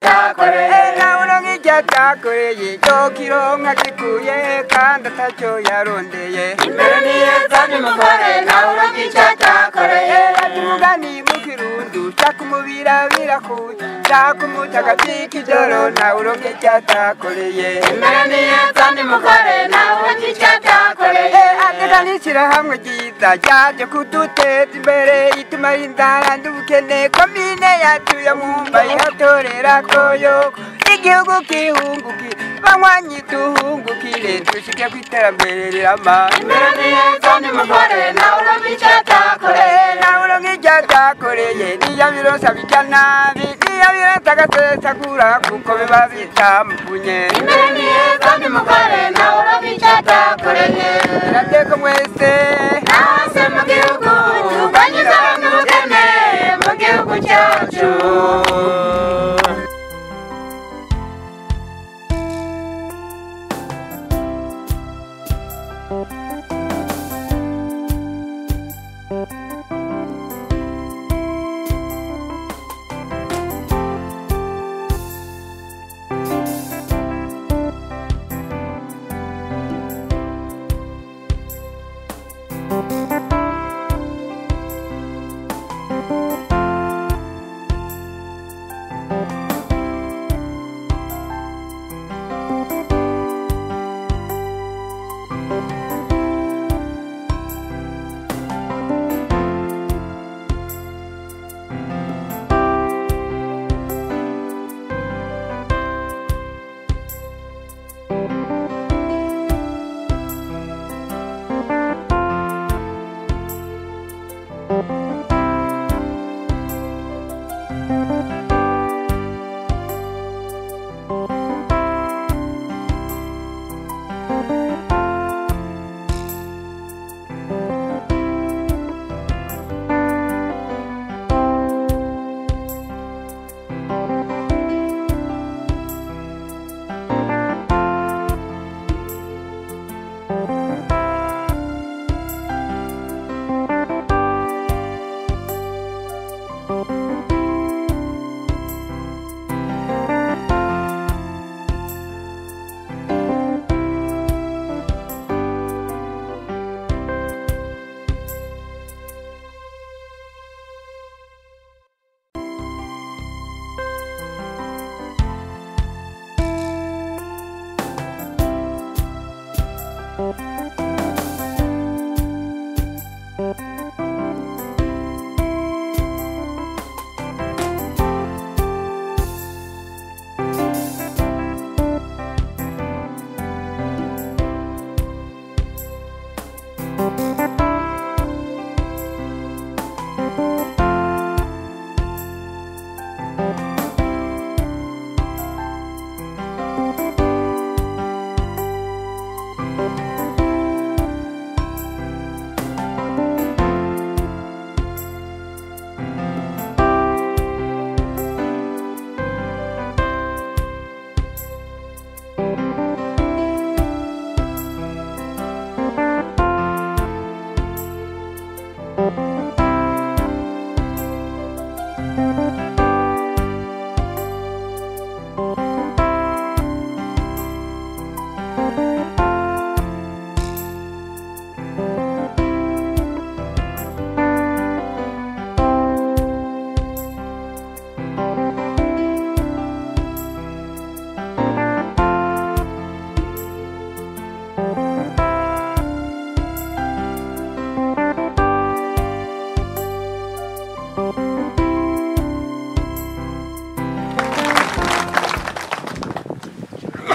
Atakoreye nawe uronka icyo atakoreye cyo kironka gikuye kandi atacyo yarondeye. Imbere ni heza nimukore nawe uronka icyo atakoreye. Umugani mu Kirundi ushaka umubira birakuye shaka umutagatifu ijoro nawe uronka icyo atakoreye. Imbere ni heza nimukore nawe uronka icyo atakoreye. Ateka n'ishyirahamwe ryiza ryaje kuduteza imbere ituma inzara n'ubukene komine yacu ya Mwumba ihatorera koyoko igihugu kihungukire banywanyi duhungukire dushike ku iterambere rirama. Imbere ni heza nimukore nawe uronka icyo atakoreye. Nawe uronka icyo atakoreye niyo bironsa bijya nabi niyo bironsa agasesagura kuko biba bitamvunye. Imbere ni heza nimukore nawe uronka icyo atakoreye. Irateko mwese hose mu gihugu turwanye inzara n'ubukene mu gihugu cyacu.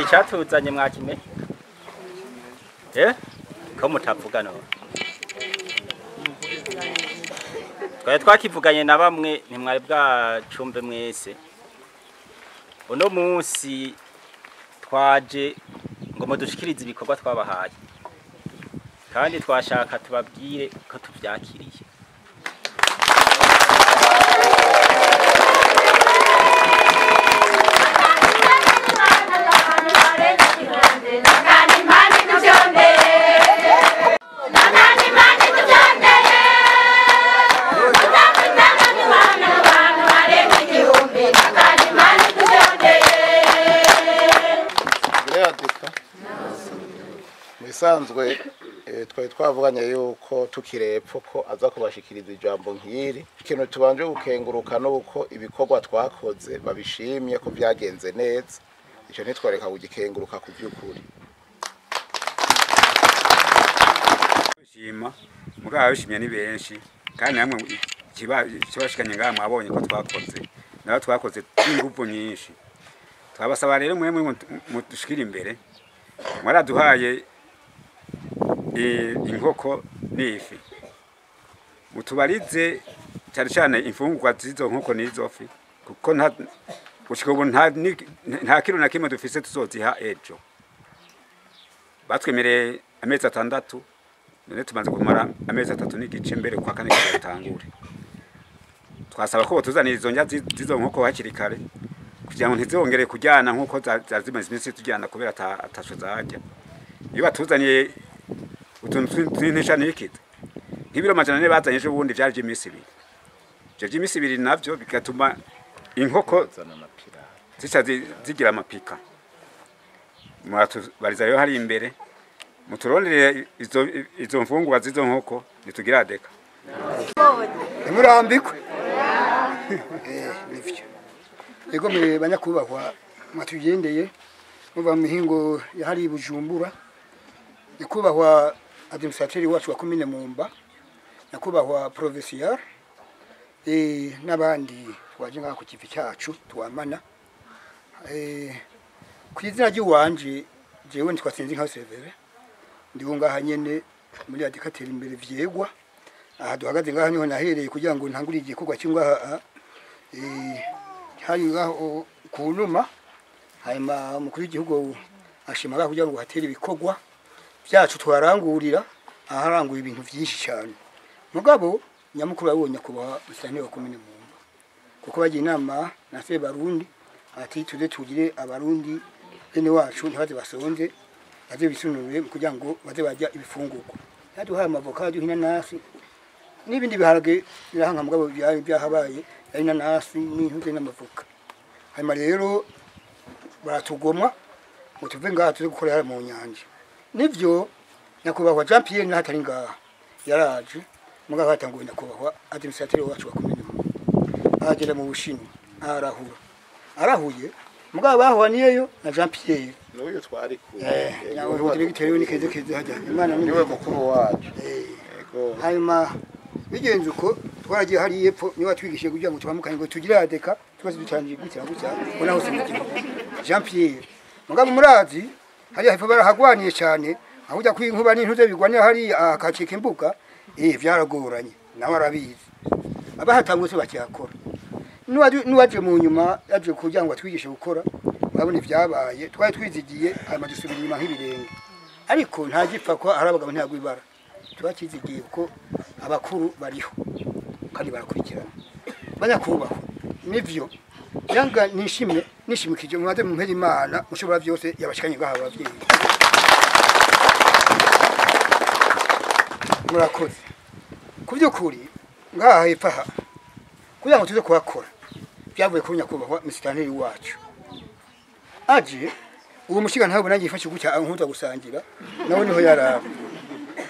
Icyatuzanye mwakime ko mutavuga none twari twakivuganye na bamwe ntimwari bwacumbe mwese. Uno munsi twaje ngo mudushikirize ibikorwa twabahaye kandi twashaka tubabwire ko tuvyakiriye. Bisanzwe twari twavuganye yuko tukirepfo ko aza kubashikiriza ijambo nk'iri. Ikintu tubanje gukenguruka nuko ibikorwa twakoze babishimye ko byagenze neza, ico ntitwareka kugikenguruka ku by'ukuri. Shima mugabo abishimye ni benshi kandi namwe kibashikanye ngaha mwabonye ko twakoze nabo twakoze ingufu nyinshi. Twabasaba rero mwe mudushikira imbere, mwaraduhaye inkoko n'ifi, mutubarize cyane cyane imfungurwa z'izo nkoko n'izo fi, kuko gushika ubu nta kiro na kimwe dufise tuzoziha ejo. Batwemereye amezi 6, none tumaze kumara amezi 3 n'igice mbere kwa kane kugira. Twasaba ko tuzanira izo ndya z'izo nkoko hakiri kare kugira ngo ntizongere kujyana nkuko zari zimaze iminsi tujyana kubera ataco zarya. Iyo batuzaniye utuntu tw'intisha ntikize nk'ibiro 400 bazanye ejo bundi vyari vy'iminsi 2, ivyo vy'iminsi 2 navyo bigatuma inkoko zica zigira amapika. Muratubariza rero hari imbere muturondere izo mfungurwa z'izo nkoko nitugira deka. Ntimurambikwe nivyo. Ego mwe banyakubahwa mwatugendeye muva mu mihingo yahari Bujumbura, nyakubahwa administrateur wacu wa komine Mumba, nyakubahwa provincial n'abandi twaje ngaha ku kivi cyacu twamana ku izina ry'uwanje jewe nitwa Sinzi nka Severe, ndiho ngaha nyene muri adikatera imbere vyegwa. Aha duhagaze ngaha niho nahereye kugira ngo ntangure igikorwa cy'ingaha hari ngaho ku numa, hanyuma umukuru w'igihugu ashima ngaho kugira ngo hatere ibikorwa byacu twarangurira aharanguye ibintu byinshi cyane. Mugabo nyamukuru yabonye kuba musitanteri wa komine Mumba, kuko bagiye inama na se Barundi ati tuze tugire abarundi bene wacu ntibaze basonze, baze bisunure kugira ngo baze barya ibifungurwa. Yaduhaye amavoka, yaduha inanasi n'ibindi biharage birahanga, mugabo byari byahabaye ari inanasi n'intuze n'amavoka. Hanyuma rero baratugomwa ngo tuve ngaha tuze gukorera mu nyanja. Nivyo nyakubahwa Jean Pierre naho atari ngaha yaraje, mugabo hatanguye nyakubahwa administrateur wacu wa komine Mumba agera mu Bushinwa arahura, arahuye mugabo bahwaniyeyo na Jean Pierre n'uyu twari ku nawe diregiteri we ni keze hajya Imana ni niwe mukuru wacu. Yego. Hanyuma bigenze uko twaragiye hariya epfo niwe watwigishije kugira ngo tubamukanye ngo tugire adeka twese dutangiye gutya gutya ubona hose mu gihugu Jean Pierre. Mugabo murazi hariya hepfo barahagwaniye cyane, aho ujya kwinkuba n'intuze bigwanira hariya akacika imbuga, vyaragoranye nawe arabizi, abahatangutse bakiyakora nuwaje mu nyuma yaje kugira ngo atwigishe gukora, murabona ibyabaye twari twizigiye, hanyuma dusubira inyuma nk'ibirenge. Ariko nta gipfa ko hari abagabo ntiyagwa ibara, tubakizigiye kuko abakuru bariho kandi barakurikirana. Banyakubahwa nivyo yanga nishimye nishimikije mumaze mumpera Imana mushobora byose yabashikanye ngaha abavyeyi murakoze. Ku by'ukuri ngaha hepfo aha kugira ngo tuze kuhakora byavuye kuri nyakubahwa misitanteri wacu aje uwo mushiga ntabwo nanjye yifashe gutya ankuza gusangira nawe niho yaraba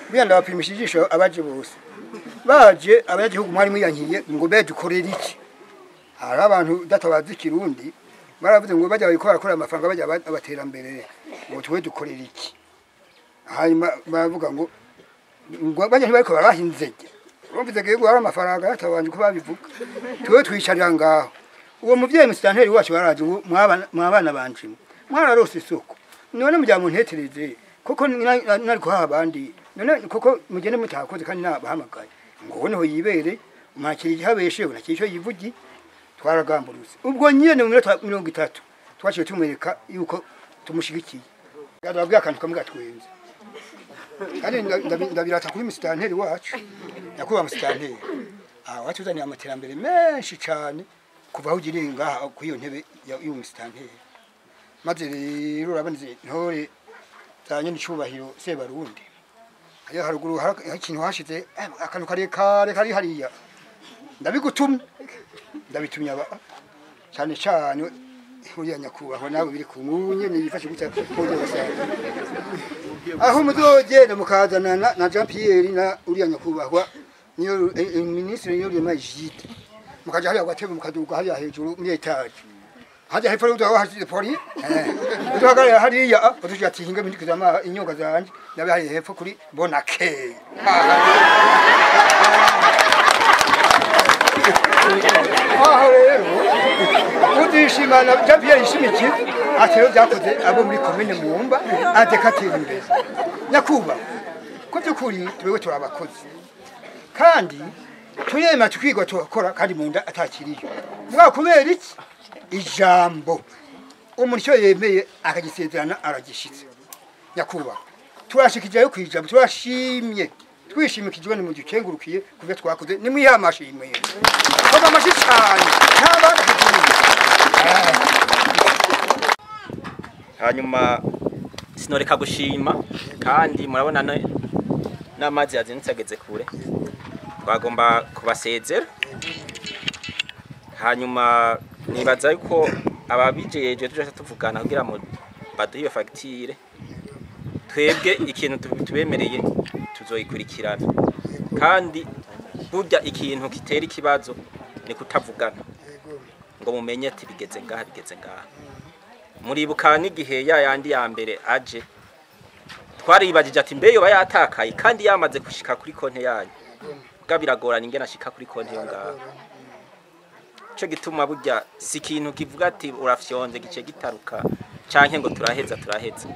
buriya ndabapimisha ijisho abaje bose baje abanyagihugu mwari mwiyankiye ngo be dukorera iki. Hari abantu databazi ikirundi baravuze ngo bajya bariko barakora amafaranga bajya abaterambere ngo tuwe dukorera iki. Hanyuma baravuga ngo bajya ntibariko baraha inzege, urumva inzege yuko hari amafaranga yatabanje ko babivuga tuwe twicarira ngaho. Uwo muvyeyi musitanteri wacu baraje ngo mwabana banje mwararose isoko none mujya muntetereze koko nari kuhaha abandi none koko mugende mutakoze kandi nabahamagaye ngo niho yibere umakira igihabeshe unakira icyo yivugi. Twaragamburutse ubwo nyene mu minota 30 twaciye tumwereka yuko tumushigikiye. Ndababwira akantu kamwe gatwenze kandi ndabirata kuri musitanteri wacu nyakubahwa musitanteri aha watuzaniye amaterambere menshi cane kuva aho ugiriye ngaha kuri iyo ntebe y'uyu musitanteri. Maze rero urabona izi ntore za nyenicubahiro Sebarundi hariya haruguru hari ikintu hashize akantu karekare kari hariya ndabigutumye ndabitumye aba cyane cyane Uriya nyakubahwa nawe biri ku nyene yifashe gutya kongera basanga aho muzogenda mukazana na Jean Pierre na uriya nyakubahwa niyo ministre niyo rema Jide, mukaja hariya gatebe mukaduga hariya hejuru muri etage hajya hepfo rero hashize pori uduhagarara hariya utuja ati hinga bindikiza ama inyoga zanje nabe hariya hepfo kuri bonake. Aho rero udishimana Jean Pierre yishimiye ati rero byakoze abo muri komine Mwumba adekatira imbere nyakuba ko byukuri twewe turabakozi kandi turema tukigwa tukora kandi munda atakiriyo mwa kubera iki ijambo umuntu cyo yemeye akagisezerana aragishitse. Nyakuba turashikijayo kwijambo turashimye twishimikijwe ni mu gikengurukiye kuvyo twakoze ni mwihamashi imwe koma amashi cyane ntabana. Hanyuma sinoreka gushima kandi murabona n'amazi yazindutse ageze kure, twagomba kubasezera. Hanyuma nibaza yuko ababijeje tuje tuvugana kugira ngo baduhe iyo fagitire, twebwe ikintu tubemereye tuzoyikurikirana. Kandi burya ikintu kitera ikibazo ni kutavugana ngo mumenye ati bigeze ngaha bigeze ngaha. Muribuka n'igihe ya yandi ya mbere aje twaribagije ati mbe yoba yatakaye kandi yamaze gushika kuri konte yanyu, bwa biragorana ingene ashika kuri konte yo ngaha. Ico gituma burya si ikintu kivuga ati urafyonze gice gitaruka canke ngo turaheza turaheza.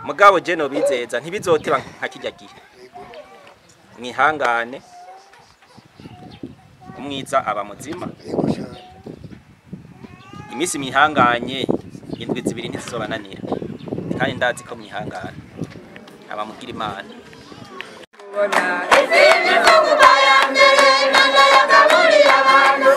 Mugabo je no bizeza ntibizoteba nka kijya gihe. Mwihangane, umwiza aba muzima. Imisi mwihanganye indwi zibiri ntizizobananira, kandi ndazi ko mwihangana aba mugira Imana. Izindi mvugo ya mbere Imana yagaburiye abantu.